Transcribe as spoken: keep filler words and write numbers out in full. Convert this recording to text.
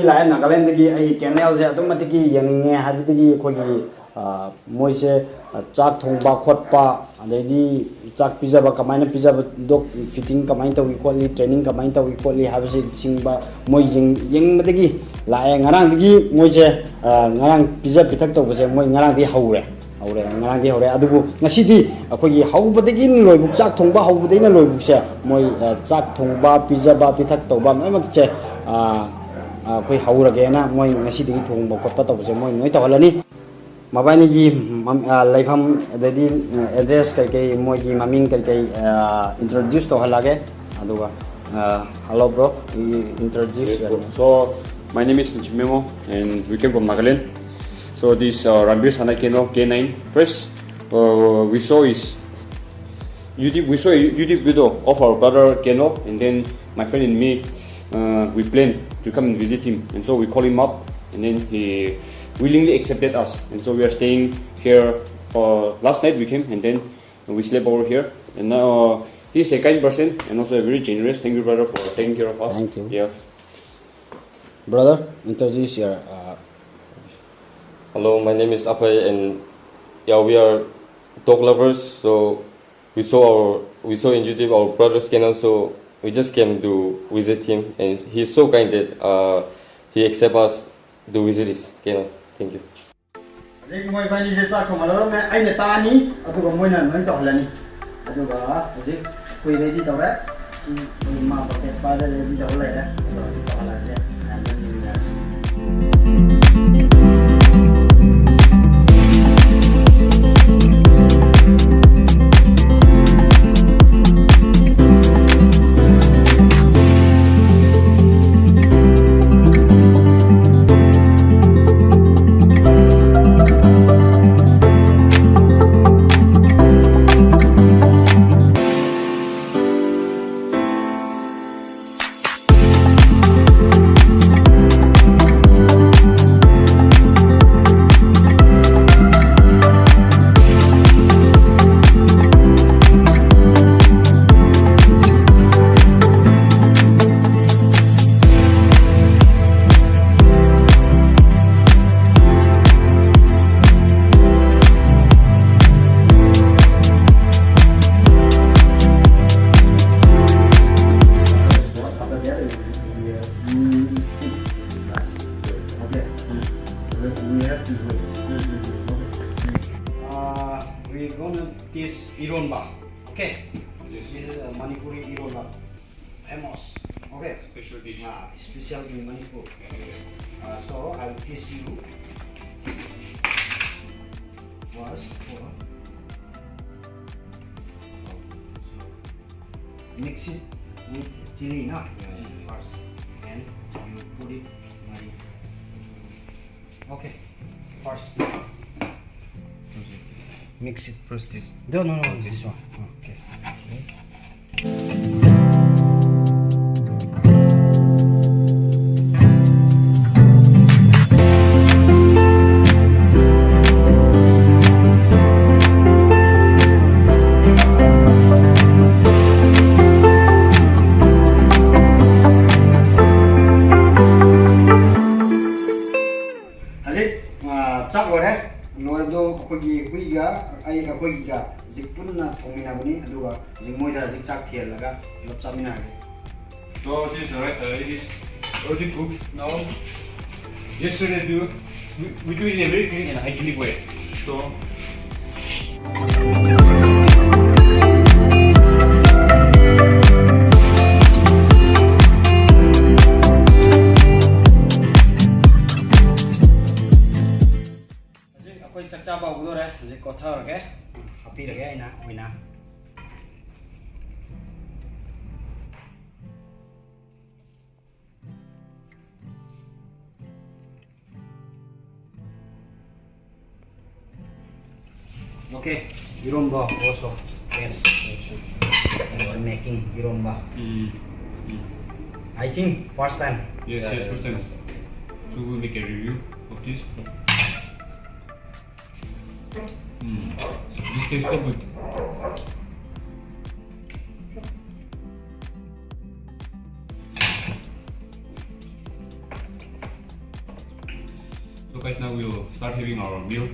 ꯂꯥꯛꯑꯦ ꯅꯥꯒꯥꯂꯦꯟꯗꯒꯤ꯫ ꯑꯩ ꯀꯦꯅꯦꯜꯁꯦ ꯑꯗꯨꯛ ꯃꯇꯤꯛꯀꯤ ꯌꯦꯡꯅꯤꯡꯉꯦ ꯍꯥꯏꯕꯗꯒꯤ ꯑꯩꯈꯣꯏꯒꯤ, ꯑ, ꯃꯣꯏꯁꯦ, ꯑ, ꯆꯥꯛ ꯊꯣꯡꯕ ꯈꯣꯠꯄ, ꯑꯗꯩꯗꯤ ꯆꯥꯛ ꯄꯤꯖꯕ, ꯀꯃꯥꯏꯅ ꯄꯤꯖꯕꯗꯣ, ꯐꯤꯠꯇꯤꯡ ꯀꯃꯥꯏꯅ ꯇꯧꯏ ꯈꯣꯠꯂꯤ, ꯇ꯭ꯔꯦꯅꯤꯡ ꯀꯃꯥꯏꯅ ꯇꯧꯏ ꯈꯣꯠꯂꯤ ꯍꯥꯏꯕꯁꯤꯡꯕ ꯃꯣꯏ ꯌꯦꯡ-, ꯌꯦꯡꯅꯤꯡꯕꯗꯒꯤ ꯂꯥꯛꯑꯦ꯫ ꯉꯔꯥꯡꯗꯒꯤ ꯃꯣꯏꯁꯦ, ꯑ, ꯉꯔꯥꯡ ꯄꯤꯖ ꯄꯤꯊꯛ ꯇꯧꯕꯁꯦ ꯃꯣꯏ ꯉꯔꯥꯡꯗꯒꯤ ꯍꯧꯔꯦ꯫ ꯍꯧꯔꯦ, ꯉꯔꯥꯡꯗꯤ ꯍꯧꯔꯦ꯫ ꯑꯗꯨꯕꯨ ꯉꯁꯤꯗꯤ ꯑꯩꯈꯣꯏꯒꯤ ꯍꯧꯕꯗꯒꯤ ꯂꯣꯏꯕꯨꯛ, ꯆꯥꯛ ꯊꯣꯡꯕ ꯍꯧꯕꯗꯒꯤꯅ ꯂꯣꯏꯕꯨꯛꯁꯦ ꯃꯣꯏ, ꯑ, ꯆꯥꯛ ꯊꯣꯡꯕ, ꯄꯤꯖꯕ, ꯄꯤꯊꯛ ꯇꯧꯕ ꯂꯣꯏꯅꯃꯛꯁꯦ, ꯑ, ꯑ, ꯑꯩꯈꯣꯏ ꯍꯧꯔꯒꯦꯅ ꯃꯣꯏ ꯉꯁꯤꯗꯒꯤ ꯊꯣꯡꯕ ꯈꯣꯠꯄ ꯇꯧꯕꯁꯦ ꯃꯣꯏ ꯂꯣꯏ ꯇꯧꯍꯜꯂꯅꯤ꯫ ꯃꯕꯥꯏꯅꯤꯒꯤ ꯃꯝ-, ꯑ, ꯂꯩꯐꯝ, ꯑꯗꯩꯗꯤ, ꯑ, ꯑꯦꯗ꯭ꯔꯦꯁ ꯀꯩꯀꯩ, ꯃꯣꯏꯒꯤ ꯃꯃꯤꯡ ꯀꯩꯀꯩ, ꯑ, ꯏꯟꯇ꯭ꯔꯣꯗ꯭ꯌꯨꯁ ꯇꯧꯍꯜꯂꯒꯦ꯫ ꯑꯗꯨꯒ, ꯑ, hello bro, introduce. Yes, bro. So, my name is Nchimemo and we came from Nagaland. So this, uh, Ranbir Sanai Keno, K nine. First, uh, we saw his YouTube, we saw a YouTube video of our brother Keno, and then my friend and me, uh, we planned to come and visit him. And so we called him up, and then he willingly accepted us. And so we are staying here. Uh, last night we came, and then we slept over here. And now, uh, he's a kind person and also a very generous. Thank you, brother, for taking care of us. Thank you. Yes. Brother, introduce your, uh, Hello, my name is Apei, and yeah, we are dog lovers. So we saw our we saw in YouTube our brother's channel. So we just came to visit him, and he's so kind that, uh, he accept us to visit his channel. Thank you. ꯍꯧꯖꯤꯛ ꯃꯣꯏ ꯏꯕꯥꯅꯤꯁꯦ ꯆꯥꯛ ꯊꯣꯡꯍꯜꯂꯗꯕꯅꯦ꯫ ꯑꯩꯅ ꯇꯥꯛꯑꯅꯤ, ꯑꯗꯨꯒ ꯃꯣꯏꯅ ꯂꯣꯏ ꯇꯧꯍꯜꯂꯅꯤ꯫ ꯑꯗꯨꯒ ꯍꯧꯖꯤꯛ ꯑꯩꯈꯣꯏ ꯔꯦꯗꯤ ꯇꯧꯔꯦ꯫ ꯁꯤ ꯑꯩꯈꯣꯏ ꯃꯥ ꯕꯛꯀꯦꯠ ꯄꯥꯏꯔ ꯔꯦꯗꯤ ꯇꯧꯔ ꯂꯩꯔꯦ꯫ ꯑꯗꯣ ꯍꯧꯖꯤꯛ ꯇꯧꯍꯜꯂꯛꯑꯒꯦ꯫ ꯉꯥꯏꯕ ꯌꯦꯡꯃꯤꯟꯅꯔꯁꯤ꯫ We have to do it. Okay. Uh, we're gonna taste ironba. Okay. This is a Manipuri ironba. Famous. Okay. Special dish. Ah, special in Manipur. Uh, so I'll taste you. First, for, so, mix it with chili, na? First, and you put it, okay, first. Mix it first, this. No, no, no, this one. Okay. ꯍꯧꯖꯤꯛ, ꯑ, ꯆꯥꯛ ꯂꯣꯏꯔꯦ꯫ ꯂꯣꯏꯔꯕꯗꯣ ꯑꯩꯈꯣꯏꯒꯤ ꯍꯨꯏꯒ ꯑꯩ, ꯑꯩꯈꯣꯏꯒꯤꯒ ꯍꯧꯖꯤꯛ ꯄꯨꯟꯅ ꯊꯣꯡꯃꯤꯟꯅꯕꯅꯤ, ꯑꯗꯨꯒ ꯍꯧꯖꯤꯛ ꯃꯣꯏꯗ ꯍꯧꯖꯤꯛ ꯆꯥꯛ ꯊꯤꯍꯜꯂꯒ ꯄꯨꯂꯞ ꯆꯥꯃꯤꯟꯅꯔꯒꯦ꯫ So this is right, uh, it is already cooked now. Yesterday do we, we do it in a very clean and hygienic way. So ꯍꯧꯖꯤꯛ ꯑꯩꯈꯣꯏ ꯆꯥꯛ ꯆꯥꯕ ꯍꯧꯒꯗꯧꯔꯦ꯫ ꯍꯧꯖꯤꯛ ꯀꯣꯠꯊꯔꯒꯦ, ꯍꯥꯞꯄꯤꯔꯒꯦ ꯑꯩꯅ ꯑꯣꯏꯅ꯫ Okay, iromba also. Yes, we are making iromba. Mm. Mm. I think first time. Yes, yes, first time. So we'll make a review of this. Mm. This tastes so good. So guys, now we'll start having our meal.